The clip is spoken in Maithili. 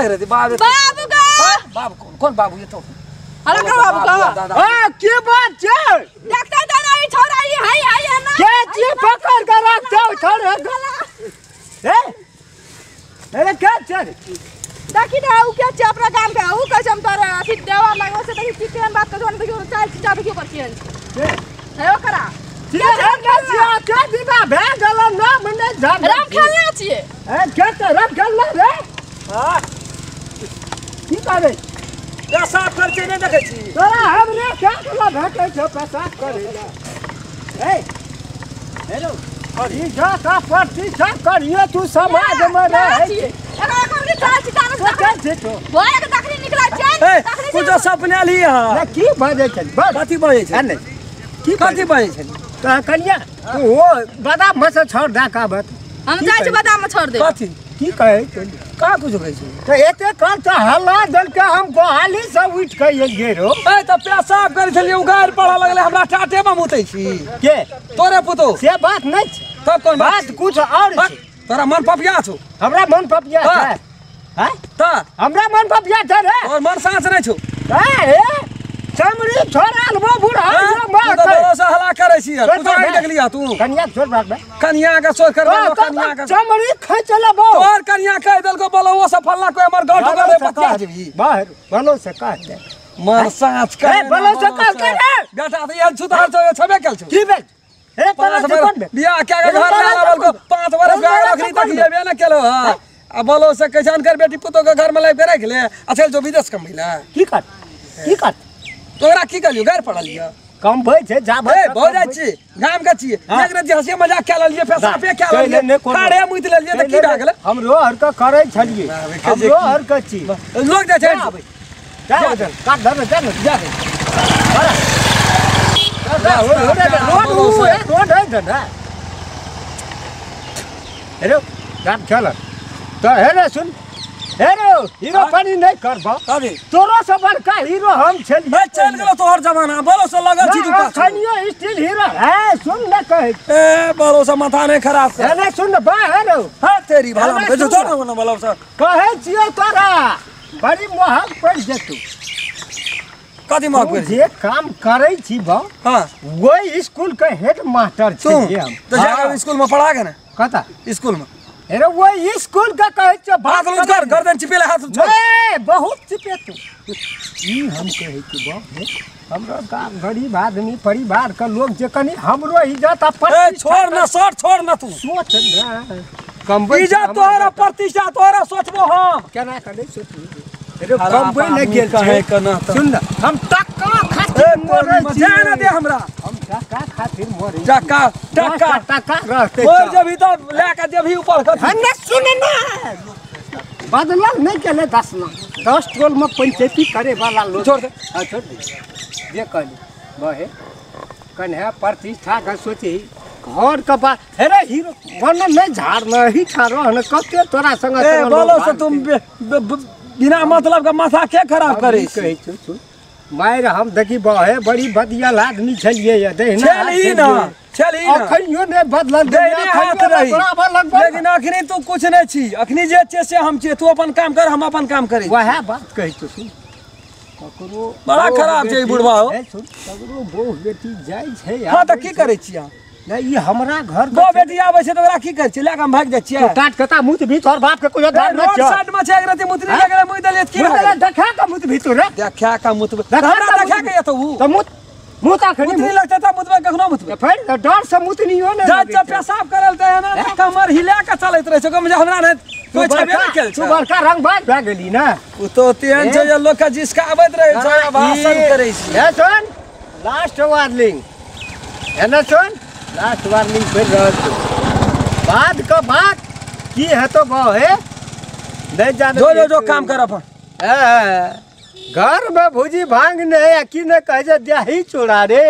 ने रे बाप बाबू का बाबू कौन कौन बाबू ये तो अरे का बाबू का हां की बात छै देखते त नहीं छोरा ई हाय हाय है ना के छी पकड़ के रख दे छोड़ ए अरे के छै देखी ना उ के छै अपना गाम के उ कहै छै हम तोरा अथि देवा लागो से देखी की केहन बात कहै देखियो चाल चिचा देखियो पर केहन के है ओकरा के के के विवाह भए गेल ना मने जान राम खेलना छियै ए के त राम खेलना रे हां की करे पेशाब कर छै नै देखै छी तोरा हमरे के केला भेटै छौ पेशाब करे ला ए हेलो ई जा का प्रतिष्ठा करियो तू समाज में रह एकरा के चाल चिचा के छै तो भोरे के तखनी निकलै छै ए कुछ सपने ली हां ना की बाजै छै बस कथि बाजै छै नै की कथि बाजै छै त कनिया ओ बादाम में से छोड़ दे का बात हम जाइ छी बादाम में छोड़ दे कथि की कहै छै का कुछ कहै छै त एते कर त हल्ला दल के हम गोहाली से उठ के एलियै रो ए त पेशाब करै छलियै उगार पड़ऽ लगलै हमरा टाटे में मुतै छी के तोरे पुतो से बात नै छै तब कोन बात कुछ और छै तोरा मन पपिया छौ हमरा मन पपिया छै हैं त हमरा मन पपिया छै रे और मन साँच नै छौ ए चमड़ी छोड़ाल वो बूढ़ा मां तो भरोसा हला करै छी तू तो नहीं देखलिया तू कनिया छोड़ बात बे कनिया के सोच कर कनिया के चमड़ी खैच लेबो तोर कनिया कह देलको बोलो वो सब फल्ला कोई हमर घर ठोकर पतिया जेबी बाहर बोलो से कह दे मन साँच कर ए बोलो से कह दे रे बेटा त एहन सुधार छौ छबे केल छौ की बे ए तोरा से कोन बे बियाह के घर ले आबल को 5 बरस भए गेल अखनी तक जेबे न केलो हां आ बोलो से कैसन कर बेटी पुतो के घर में लाइब के राख ले आ चल जो विदेश कमैला की कर की कर तोरा की कहलियो गार पड़लियो कम भइ छै जा भइ भऽ जाइ छी गाम के छी एक रात हंसी मजाक कै लेलियै पेशाबे कै लेलियै काढ़े मुति लेलियै त की भए गेलै हमरो हर के करै छलियै हमरो हर के छी लोग जाइ छै जा काट धर जा जा रोड रोड है ना हेलो गाम खेल त हेरे सुन हेरो हीरो पानी नहीं करबो तोरो से बड़का हीरो हम छलियै चल गेलो तोहर जमाना बोलो से लगल छी तू पाछू खनियो स्टील हीरो है सुन न कहै ए बोलो से माथा नहीं खराब कर अरे सुन बा हेरो हां तेरी भला हम जो ना न बोलो से कहै छियो तोरा बड़ी महग पड़ जेतू कथि महग पड़ जे काम करै छी बा हां वही स्कूल के हेड मास्टर छियै हम तो जा स्कूल में पढ़ा के ना कता स्कूल में अरे वो स्कूल का कहै छौ हाथ लूज कर गर्दन चिपेले हाथ छोड़ ए बहुत चिपे तू ई हम कहै छी बाप रे हमरो गाम गरीब आदमी परिवार के लोग जे कनी हमरो इज्जत आ ए छोड़ ना सर छोड़ ना तू सोच ना कमबै इज्जत तोहरा प्रतिष्ठा तोहरा सोचबो हम केना करै सोचबी अरे कमबै नै गेल छै सुन ना हम टका खातिर मरै छी जा ना दे हमरा हम टका खातिर मरै टका टका टका रहतै और जब तो लेके जब ऊपर कथि हम ना सुन ना बदलल नहीं केले 10 ना 10 टोल में पंचायती करे वाला लोग छोड़ दे हां छोड़ दे जे कहली बहे कन्या प्रतिष्ठा के सोची घर के बात हेरे हीरो मन नहीं झाड़ नहीं ठारो न कते तोरा संग ए बोलो से तुम बिना मतलब के माथा के खराब करे कहै छौ सुन मार हम देखी बहे बड़ी बदियल आदमी छलियै ये दहिना छलही ना छलही ना अखनियो नै बदलल दहिने हाथ रही लेकिन अखनी तू कुछ नै छी अखनी जे छै से हम छी तू अपन काम कर हम अपन काम करै वएह बात कहै छौ सुन ककरो बड़ा खराब छै ई बुढ़वा हो सुन ककरो बहु बेटी जाइ छै हां त की करै छी अहाँ नहीं ई हमरा घर बहु बेटी आबै छै त ओकरा की करै छी लए के हम भागि जाइ छियै काट कता मुत भी तोहर बाप के कोई घर न रोड साइड में छै एक रति मुतरी लए गेलै मुति देलियै की मुत देखा के मुत भी तोरे देखा के मुत हमरा देखा के एतौ त मुत मुत अखनी मुतरी लगतै त मुतबै कखनो मुतबै फेर डर से मुतनियो नै जा जा पेशाब करल त एना कमर हिला के चलैत रहै छै जे हमरा नै कोई छबे नै केल तू बड़का रंगबाज भए गेली ना उ तो तेहन छै जे लोक के जिसकाबैत रहै छै भाषण करै छै ए सुन लास्ट वार्निंग एना सुन लास्ट वार्निंग पड़ रहल छौ बाद के बात की हेतो बहे नहीं जाने जो जो जो काम कर अपन घर में भुजी भांग नहीं आ की नहीं कहे दही चोरा रे।